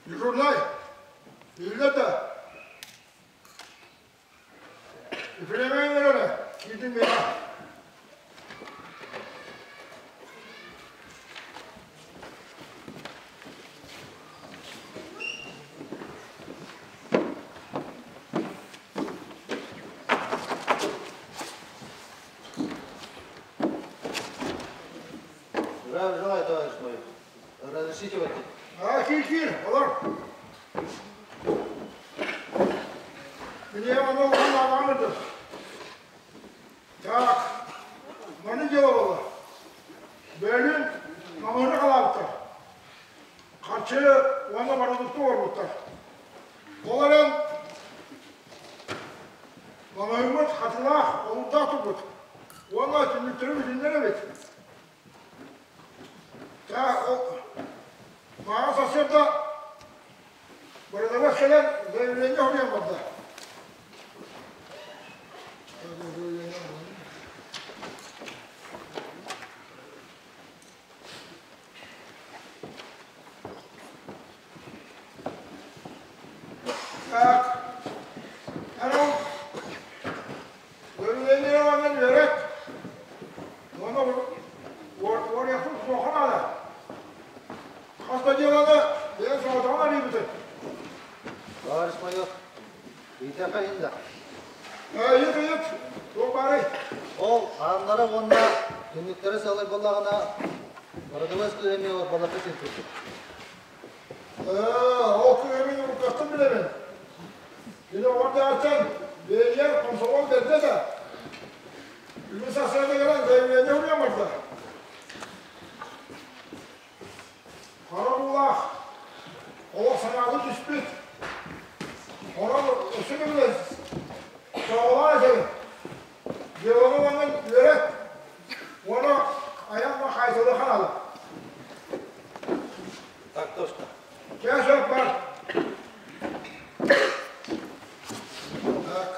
Дежурнай, иһиллэр да? Ефремович эрэ, киирдин миэхэ. Здравия желаю, товарищ майор. Разрешите войти? А, киир, киир, олор. Мне оно улахан Так, маны дело было. Бөлүн маҥаны халаабыттар. Харчы уонна бородуукта уорбуттар. Ол эрэн маҥаһыыммыт хатылаах, олурдаах турбут. Уонна түннүктэри бүтүннэр эбит. Мааҕа сарсыарда бырыдабыас кэлэн заявление суруйан барда. Так, эн ол заявление ылаҥҥын үөрэт. Уонна уоруйахпыт суохха наада. Хас да дьыаланы бэйэҥ соҕотоҕун арыйбытыҥ. Товарищ майор, ыйытыахха иһин да. Ыйыт, ыйыт, туох баарый? Ол ааннара уонна түннүктэрэ сыалай буоллаҕына, бородовой кыыһа эмиэ уорбаларга сирдиир. Ол кыыһы мин уруккаттан билэбин. Кини оҕордоохтон бэйиэр комсомол бэрдэ да, Бүгүн сарсыарда кэлэн заявление суруйан барда. Хара буулаах, олох санаата түспүт. Онон өссө төгүл саҕалаан этэбин. Дьыаланы уонна үөрэт. Уонна айан хаайталыахха наада. Так точно. Чэ, сөп бар. Так.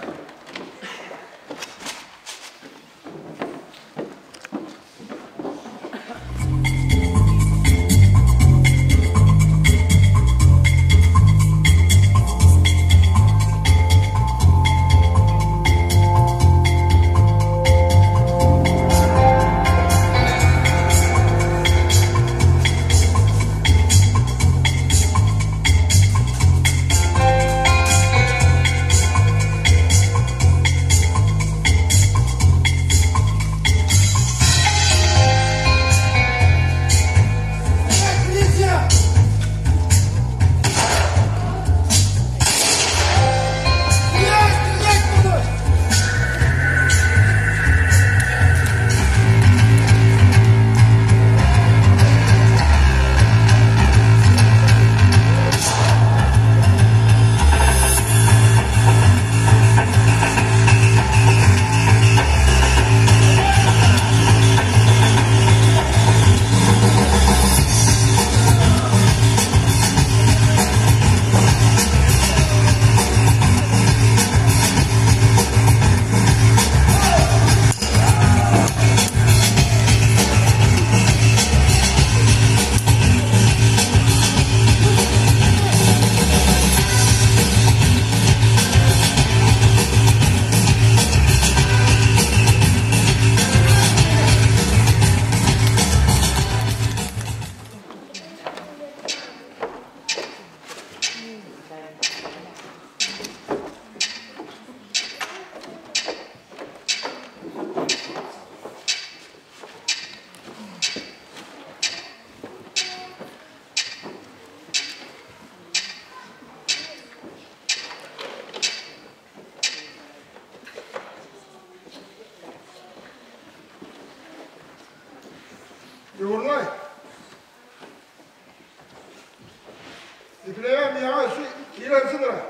Юрнай, Икилэйэ миэхэ киирэн сытара.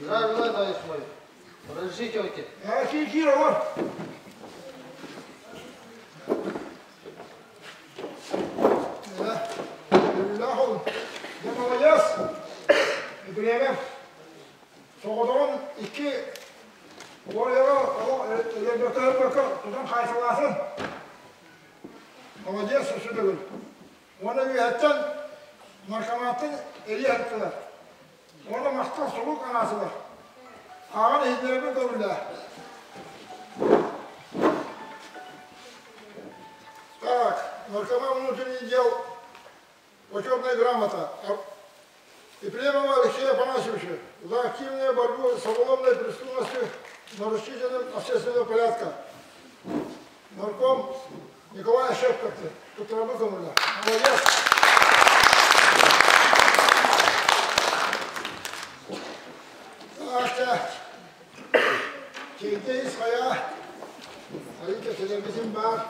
Здравия желаю, товарищ майор. Разрешите войти? Киир, киир, олор. Дьэ, молодец. Молодец, өссө төгүл. Уонна үөһэттэн наркоматтан эрийэ сыттылар. Уонна махтал сурук анаатылар. Ааҕан иһитиннэрэрбин көҥүллээ. Так, наркоман внутренних дел Почетная грамота Ефремова Алексея Афанасьевича за активную борьбу с уголовной преступностью, нарушителем общественного порядка. Нарком Николай Шепков, Туттарабы Молодец! Так, Чейде ис хайа, айыы кэсэлэрбитин баар.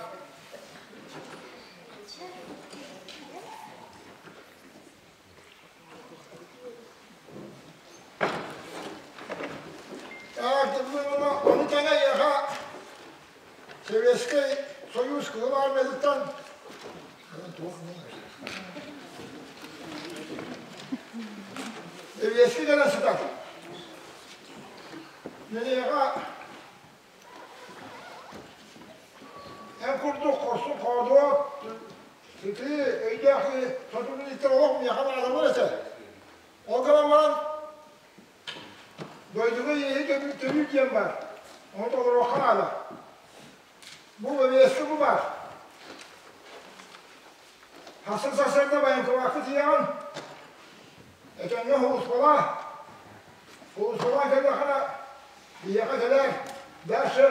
Ону тэҥэ эйиэхэ Советскай Союз Кыһыл Армиятыттан Сэбиэскэй кэлэн сытар. Эйиэхэ Эн курдук хорсун-хоодуот, сытыы өйдөөх киһи сотугун истэр олох миэхэ наадалар этэ. Ол гынан баран дойдуга иэһи төлүүр диэн баар. Ону толоруохха наада. Бу бэбиэскэ бу баар. Хасыр сарсыарда военкомакка тиийэҕин, этэҥҥэ сулууспалаа. Сулууспалаан кэллэххинэ Биһиэхэ кэлээр, дальше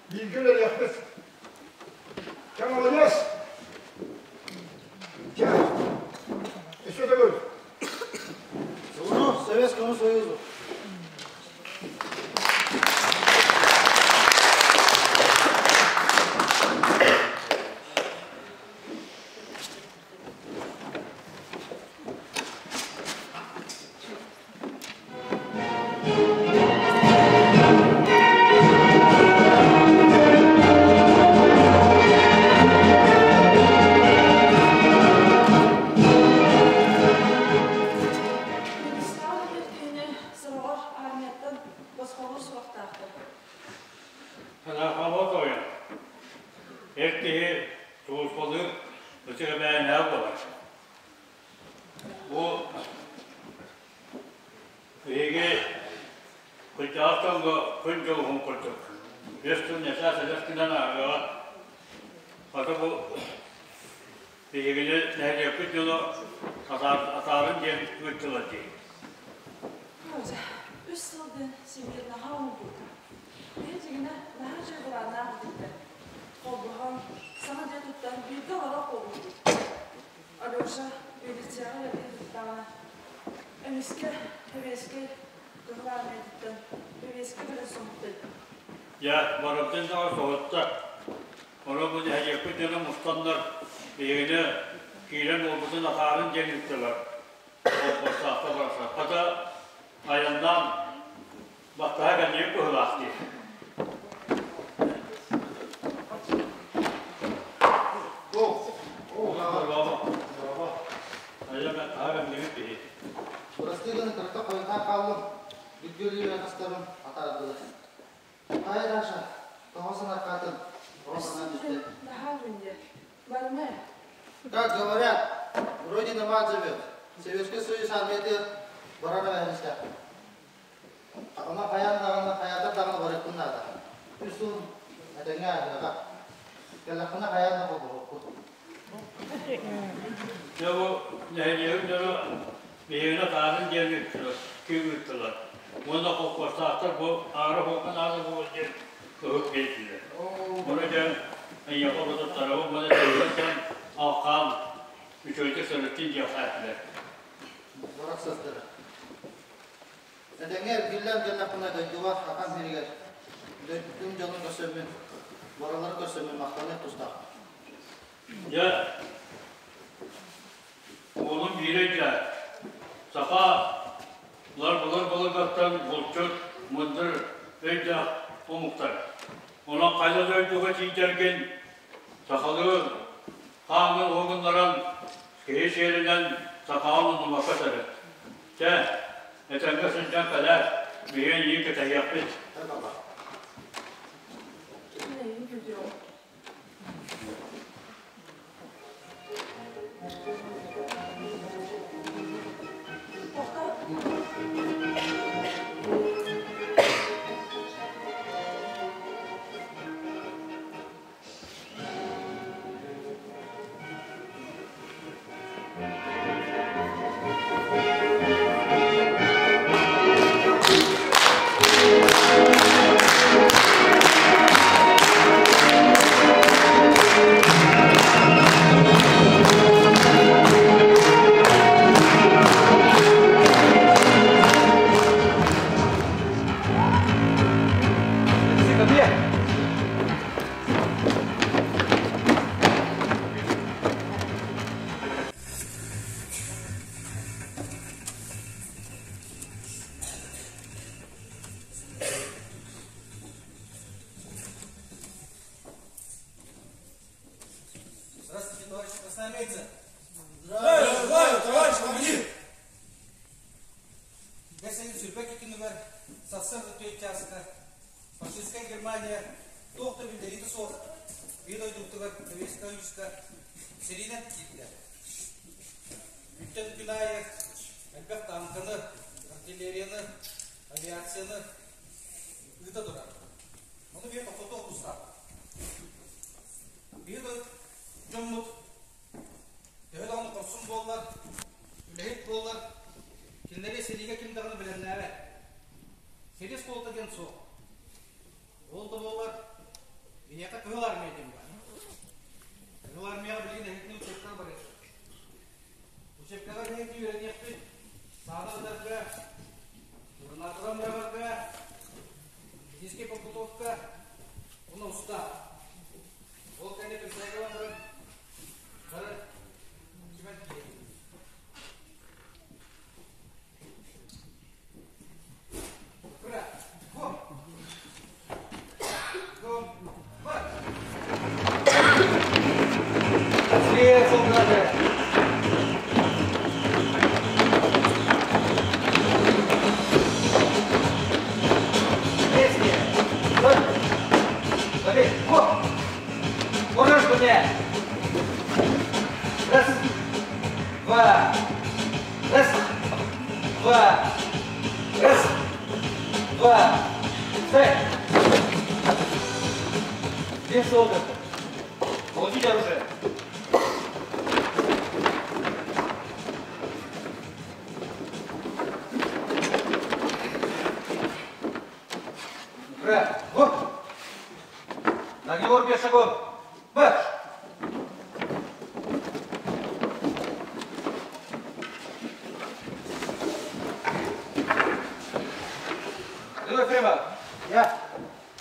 бииргэ үлэлиэхпит. Чэ, молодец! Чэ, еще төгүл. Служу Советскому Союзу. Владислав киһини сороҕор армияттан босхолуур суохтаахтар. Санаахаҕа тойон, эр киһи сулууспалыыр ытык эбээннээх буолар. Бу биһиги кырдьаҕас дьоҥҥо күн дьолуһун курдук үс күн эсэс элэс гынан ааһыаҕа. Хата бу биһигини нэһилиэкпит дьоно атаарын диэн ыыттылар дии. Үс сыл диэн сибиир наһаа оҥорбута. Киһи дьиҥинэ наһаа үчүгэй былааннаах этиттэр. Холбоһон, саҥа дьиэ туттан бииргэ олорор буолбуппут. Алеша милицияҕа үлэлии сырыттаҕына, эмискэ Сэбиэскэй Кыһыл Армиятыттан бэбиэскэ кэлэн соһутта этэ. Дьэ, барыбытын даҕаны соһутта. Ону бу нэһилиэкпит дьоно мустаннар биһигини киирэн уолбутун атаарын диэн ыыттылар. Холкуостаахха барса. Хата айаннаан баттаһа кэллибит быһыылаах дии. Бырастыы гына кырата хойутаан хааллым, бүлгүөлүүр атастарым атаардылар. Хайа, Даша, тоҕо санарҕаатын, оҕо санаан түстэ. Наһаа үһүн Барыма Как говорят, Родина мать зовет. Советский Союз армиятыгар барар эбээһинэстээхпин. Онон хайаан даҕаны, хайаатар даҕаны барыахпын наада. Үс сыл этэҥҥэ ааһыаҕа. Кэллэххинэ хайаан да холбоһуохпут. Дьэ бу нэһилиэгим дьоно биһигини атаарын диэн ыыттылар, кыым ыыттылар. Уонна холкуостаахтар бу аара уһуохха наада буолуо диэн ыһык биэрдилэр. Ону дьэ эйиэхэ батыттарабын уонна тэҥҥэ алхаан үчүгэйдик сырыттын диэхтээтилэр. Барахсаттара. Этэҥҥэ эргиллэн кэллэхпинэ дойдубар Хатан сиригэр дойдум дьонун көрсөммүн, барыларын көрсөммүн махтаныах тустаахпын. Дьэ, уолум биирэ дьэ, саха былыр-былыргаттан булчут, мындыр өйдөөх омуктар. Онон хайа дойдуга тиийдэргин сахалыы хааҥҥын уһугуннаран киһи сиэринэн сахаҕын умнубакка сырыт. Чэ, этэҥҥэ сылдьан кэлээр, биһиги эйиигин кэтэһиэхпит. Красноармейцы! Здравия желаю, товарищ командир! Бэс ыйын сүүрбэ икки күнүгэр сарсыарда түөрт чааска фашистскай Германия туох да биллэриитэ суох биир дойдубутугар Советскай Союзка сэриинэн киирдэ. Күнтэн күн аайы элбэх тааҥканы, артиллерияны, авиацияны ыыта турар. Ону биир тохтотуох тустаах. Биир дьоммут төһө даҕаны хорсун буоллар, үлэһит буоллар, кинилэри сэриигэ ким даҕаны бэлэмнээбэт. Сэрии оскуолата диэн суох. Ол да буоллар, биһиэхэ Кыһыл Армия диэн баар. Кыһыл Армияҕа билигин эһигини учебкаҕа барыахпыт. Учебкаҕа биһиги үөрэниэхпит, саана ытарга, гранаталар быраҕарга, физическэй подготовка уонна устаа. Ол кэннэ присягалан баран, бары түмэн киирэбит. Ура! Го! Го! Бар! Быстрее, солдаты! Вместе! Смотри, го! Можешь мне? Раз, два, раз, два, раз, два, стой! Где солдаты? Положите оружие. Ура! Вот! На Георгия шагом! Марш! Рядовой Ефремов! Я.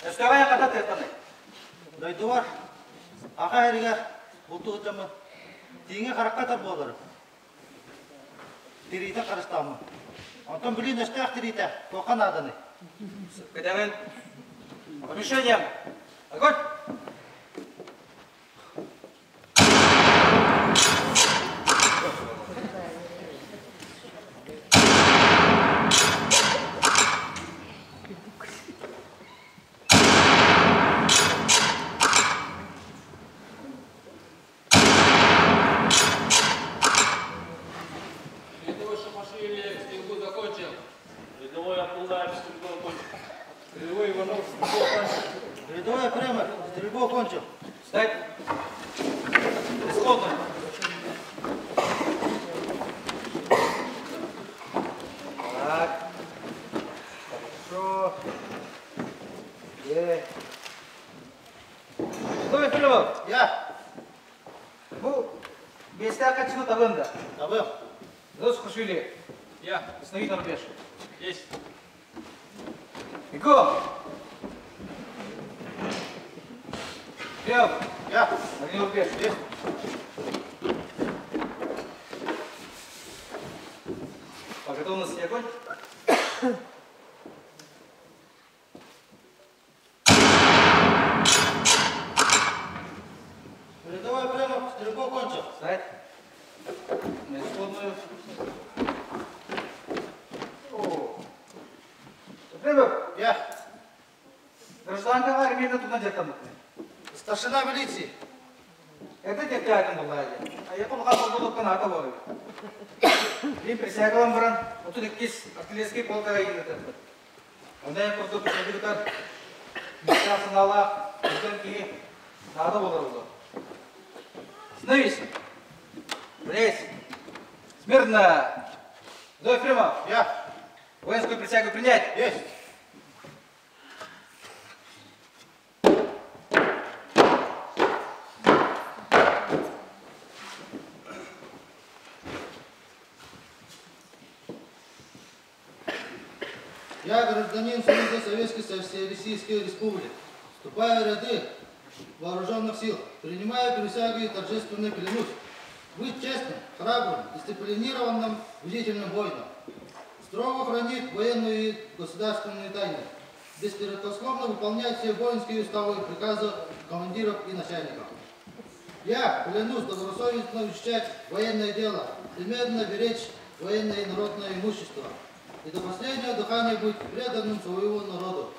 Өстөөҕө хата тыаттанай. Дойдубар аха эригэр бултуу сылдьаммын тииҥи харахха атар буоларым. Тириитэ харыстааммын. Онтон билигин өстөөх тириитэ туохха нааданый? Кэтэҕин. По мишеням! Огонь! Рядовой Шамашвили стрельбу закончил. Рядовой Абдуллаев стрельбу окончил. Рядовой Иванов стрельбу окончил. Рядовой Ефремов стрельбу окончил. Встать! Исходно. Так. Хорошо. Е. Рядовой Ефремов, Я. бу биэстээх хаччыны табыан да. Табыам. Сухашвили, Я. останови на рубеж. Есть. Бегом! Вперед! Я. На рубеж. Есть. По готовности огонь. Рядовой Ефремов стрельбу окончил. Встать. На исходную. О. Ефремов, Я. гражданка армияны тугунан дьарыктаммыккыный. Старшина милиции. Это дьэккээтин буоллаҕа дии. Айа улахан холболукка наада буолар. Мин присягалан баран, 32 артиллерийскай полкаҕа ыытыахпыт. Онно эн курдук дойдубутар күүстээх санаалаах түргэн киһи наада буолар буолуо. Остановись! Брейс! Смирно! Зоя Ефремов, Я. воинскую присягу принять! Есть. Я, гражданин Союза Советской Социалистической Республики, вступая в ряды вооруженных сил, принимаю присягу и торжественно клянусь быть честным, храбрым, дисциплинированным, бдительным воином, строго хранить военную и государственные тайны, беспрекословно выполнять все воинские уставы и приказы командиров и начальников. Я клянусь добросовестно изучать военное дело, примерно беречь военное и народное имущество, и до последнего дыхания быть преданным своему народу,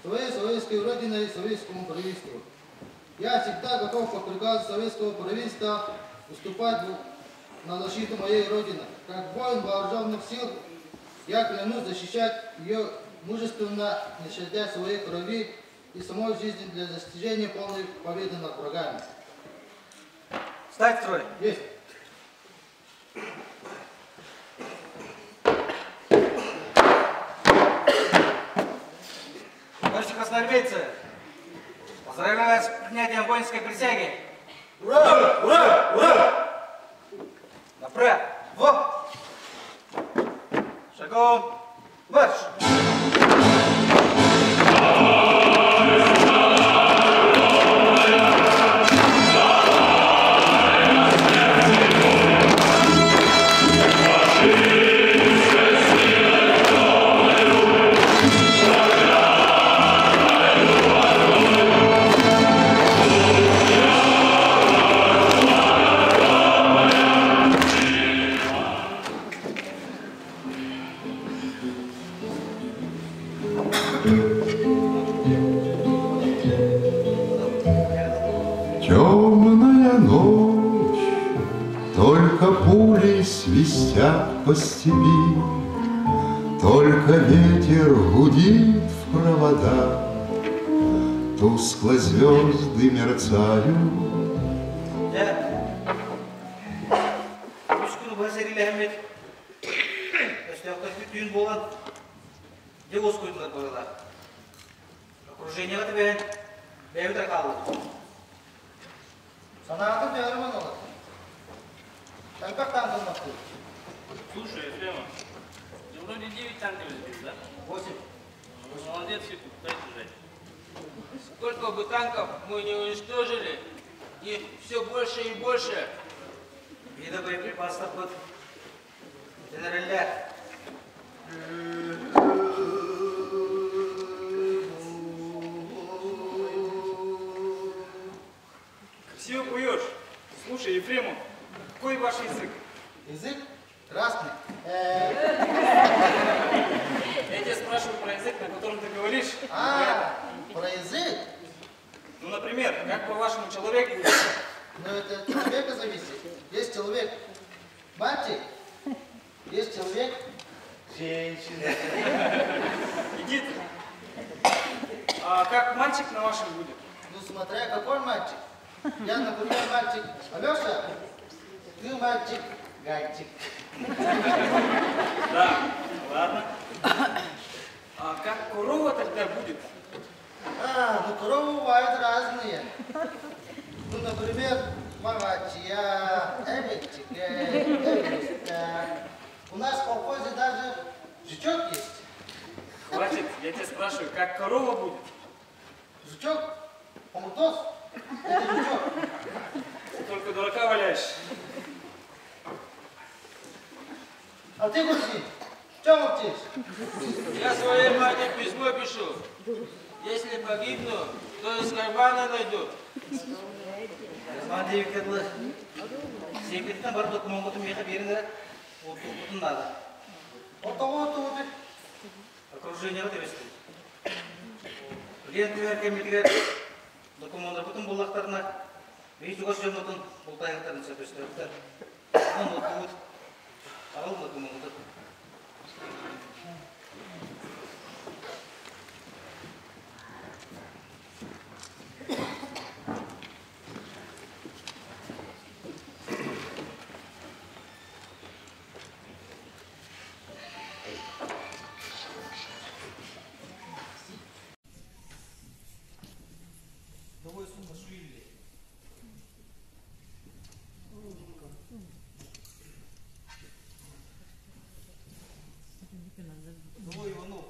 своей советской родине и советскому правительству. Я всегда готов по приказу советского правительства выступать на защиту моей Родины. Как воин вооруженных сил, я клянусь защищать ее мужественно, не щадя своей крови и самой жизни для достижения полной победы над врагами. Встать, строй! Есть! Товарищи красноармейцы, поздравляю вас с принятием воинской присяги. Ура! Ура! Ура! Направо! Шагом! Марш! Темная ночь, только пули свистят по степи, Только ветер гудит в проводах, Тускло звезды мерцают. Дьэ, үс күнү быһа сэриилэһэммит, өстөөхтөр түүн буолан, дьэ уоскуйдулар быһыылаах. Окружениеҕа түбэһэн, бэйэбит эрэ хааллыбыт. Санаатын түһэрим олор. Элбэх таантаннахтыы. Слушай, Ефремов, ты вроде 9 танков сбил, да? 8. Ну, молодец, Якуб, дай держать. Сколько бы танков мы не уничтожили, их все больше и больше. Биир боеприпастарбыт бүтэн эрэллэр. Красиво поешь. Слушай, Ефремов, какой ваш язык? Язык красный. Я тебя спрашиваю про язык, на котором ты говоришь. А, про язык? Ну, например, как по-вашему человек будет? Ну, это от человека зависит. Есть человек мальчик, есть человек женщина. Иди ты. А как мальчик на вашем будет? Ну, смотря какой мальчик. Я, например, мальчик Алеша, ты мальчик Гальчик. Да, ладно. А как корова тогда будет? А, ну коровы бывают разные. Ну, например, Маҕаччыйа, Эбэччикэй, Эбистэ. У нас в колхозе даже жучок есть. Хватит, я тебя спрашиваю, как корова будет? Жучок? Хомутоос? Это жучок. Ты только дурака валяешь. А ты, Гурси, что молчишь? Я своей маме письмо пишу. Если погибну, то из кармана найдут. Ман диэбиккэ дылы, сиэппититтэн бары докумуоҥҥутун миэхэ биэрин эрэ, уоттуохпутун наада. Оттоҕу оттугутуй? Окружениеҕа түбэстибит. Билиэн түһэр кэммитигэр докумуоннарбытын буллахтарына, биһи чугас дьоммутун бултаһыахтарын сөп өстөөхтөр. Онон уоттугут, аҕал докумуоҥҥутун. Довой сумма шуили. Довой Иванов.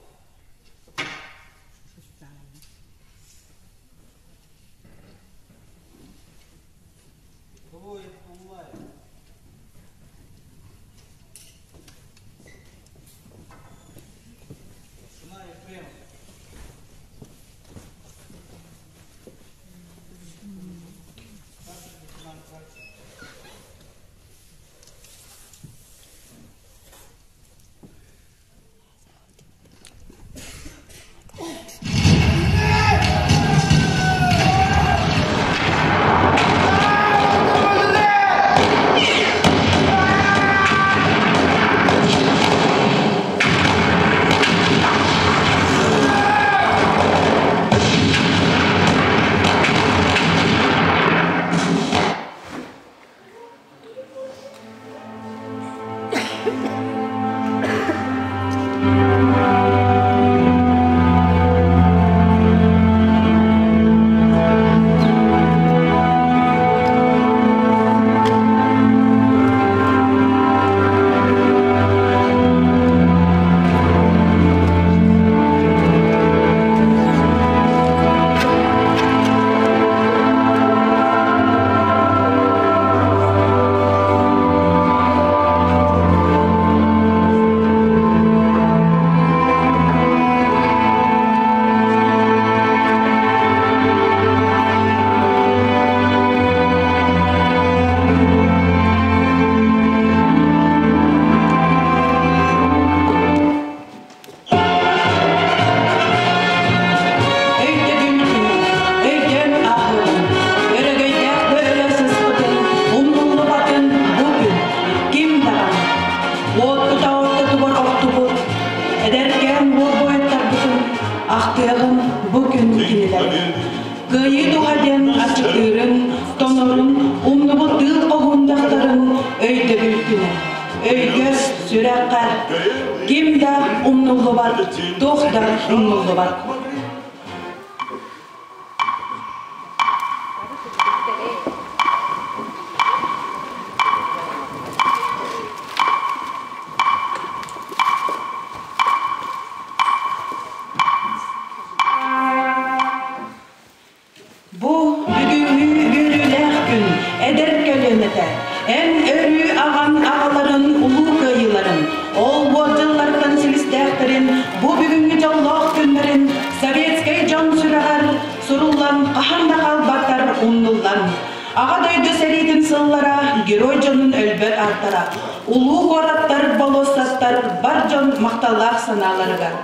Өйдөбүл күнэ, өйдөөн ааһыаҕын, өрөгөйдөөх да өлө сыспытын, умнуллубатын бу күн, ким даҕаны, уот-кута ортотугар охтубут, эдэркээн уол буойуттарбытын ахтыаҕын бу күн кинилэр. Кыайыы туһа диэн аччыктыырын, тонорун, умнубут тыыл хоһуун дьахтарын өйдөбүл күнэ. Өйгө, сүрэххэ ким да умнуллубат, туох да умнуллубат. Бу бүгүҥҥү үөрүүлээх күн эдэр көлүөнэтэ эн өрүү аҕаҥ аҕаларын улуу кыайыыларын, ол уордьаллартан силистээхтэрин бу бүгүҥҥү дьоллоох күннэрин советскай дьон сүрэҕэр суруллан хаһан да хаалбаттар умнуллан. Аҕа дойду сэриитин сыллара герой дьонун өлбөт ааттара, улуу куораттар, болуоссаттар бар дьон махталлаах санааларыгар.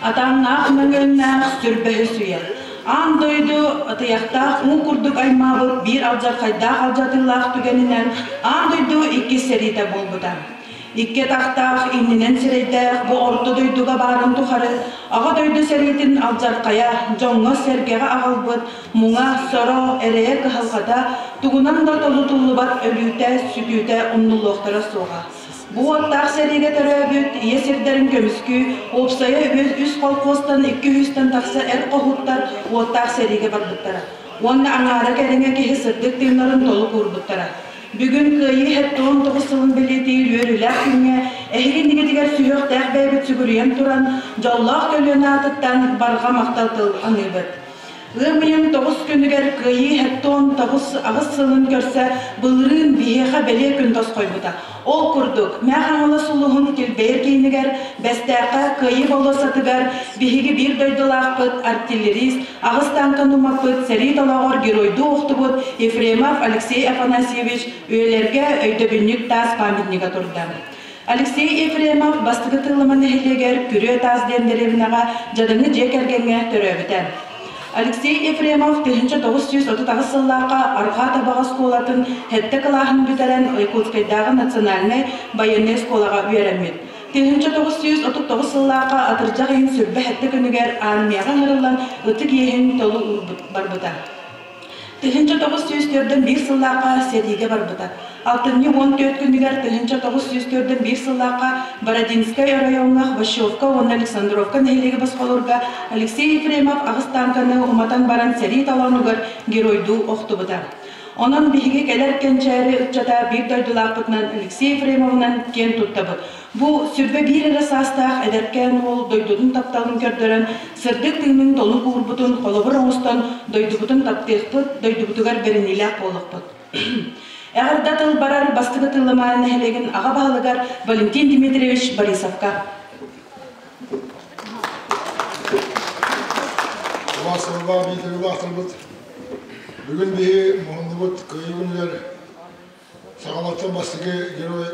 Атааннаах мөҥүөннээх сүрбэһи сүүйэр. Аан дойду атыйахтаах уу курдук аймаабыт биир алдьархайдаах алдьатыылаах түгэнинэн аан дойду иккис сэриитэ буолбута. Икки атахтаах, иннинэн сирэйдээх бу орто дойдуга баарын тухары Аҕа дойду сэриитин алдьархайа дьоҥҥо-сэргэҕэ аҕалбыт муҥа, соро, эрэйэ, кыһалҕата тугунан да толутуллубат өлүүтэ, сүтүүтэ умнуллуохтара суоҕа. Бу уоттаах сэриигэ төрөөбүт ийэ сирдэрин көмүскүү уопсайа үс холкуостан 200-тэн тахса эр хоһууттар уоттаах сэриигэ барбыттара уонна аҥаара кэриҥэ киһи сырдык тыыннарын толук уурбуттара. Бүгүн Кыайыы 79 сылын бэлиэтиир үөрүүлээх күҥҥэ эһиги иннигитигэр сүһүөхтээх бэйэбит сүгүрүйэн туран, дьоллоох көлүөнэ аатыттан барҕа махтал тыл аныыбыт. Ыам ыйын тоҕус күнүгэр Кыайыы 79 сылын көрсө былырыын биһиэхэ бэлиэ күн тосхойбута. Ол курдук, Мээх Хаҥалас улууһун килбэйэр киинигэр Бэстээххэ Кыайыы болуоссатыгар биһиги биир дойдулаахпыт, артиллерист, аҕыс тааҥканы умаппыт, сэрии толооҕор геройдуу охтубут Ефремов Алексей Афанасьевич үйэлэргэ өйдөбүнньүк таас памятнига турда. Алексей Ефремов Бастакы Тыыллыма нэһилиэгэр Күрүө Таас диэн дэриэбинэҕэ дьадаҥы дьиэ кэргэҥҥэ төрөөбүтэ. Алексей Ефремов 1938 сыллаахха Арҕаа Табаҕа оскуолатын сэттэ кылааһын бүтэрэн Якутскайдааҕы национальнай байыаннай оскуолаҕа үөрэммит. 1939 сыллаахха атырдьах ыйын сүрбэ сэттэ күнүгэр армияҕа ыҥырыллан ытык иэһин толу барбыта. 1941 сыллаахха сэриигэ барбыта. Алтынньы 14 күнүгэр 1941 сыллаахха Бородинскай оройуоҥҥа Хвощевка уонна Александровка нэһилиэги босхолуурга Алексей Ефремов аҕыс тааҥканы уматан баран сэрии толоонугар геройдуу охтубута. Онон биһиги кэлэр кэнчээри ыччата биир дойдулаахпытынан Алексей Ефремовынан киэн туттабыт. Бу сүрбэ биир эрэ саастаах эдэркээн уол дойдутун тапталын көрдөрөн, сырдык тыынын толук уурбутун холобур оҥостон дойдубутун таптыахпыт, дойдубутугар бэриниилээх буолуохпут. Эҕэрдэ тыл барар бастакы Тыллымаан нэһилиэгин аҕа баһылыгар Валентин Дмитриевич Борисовка. Улаасырыллаах биитэрилаахтарбыт бүгүн биһи муһуннубут кыайыы күнүгэр саҕалартан бастакы герой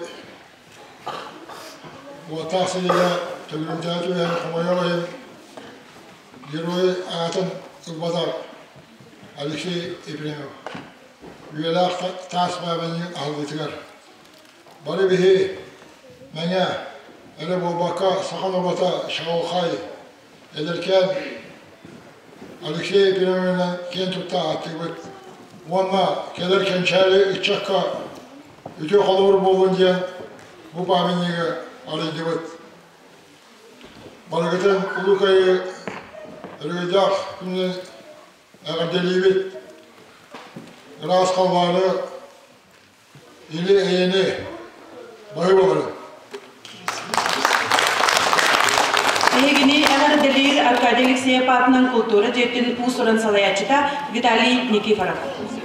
Уоттаах сэриигэ төгүрүмтэҕэ түбэһэн хомойуох иһин герой аатын ылбатах Алексей Ефремов үйэлээх таас баабанньык аһыллыытыгар бары биһи Мэҥэ эрэ буолбакка саха норуота чаҕылхай эдэркээн Алексей Ефремовинан киэн тутта ааттыыбыт уонна кэлэр кэнчээри ыччакка үтүө холобур буоллун диэн Бу памятнигы арыйдыбыт. Барыгытын Улуу Кыайыы өрөгөйдөөх күнүнэн эҕэрдэлиибит. Ыраас халлааны, или-эйэни баһы боларын. Эһигини эҕэрдэлиир Аркадий Алексеев аатынан култуура дьиэтин уус-уран салайааччыта Виталий Никифоров. Ытыс.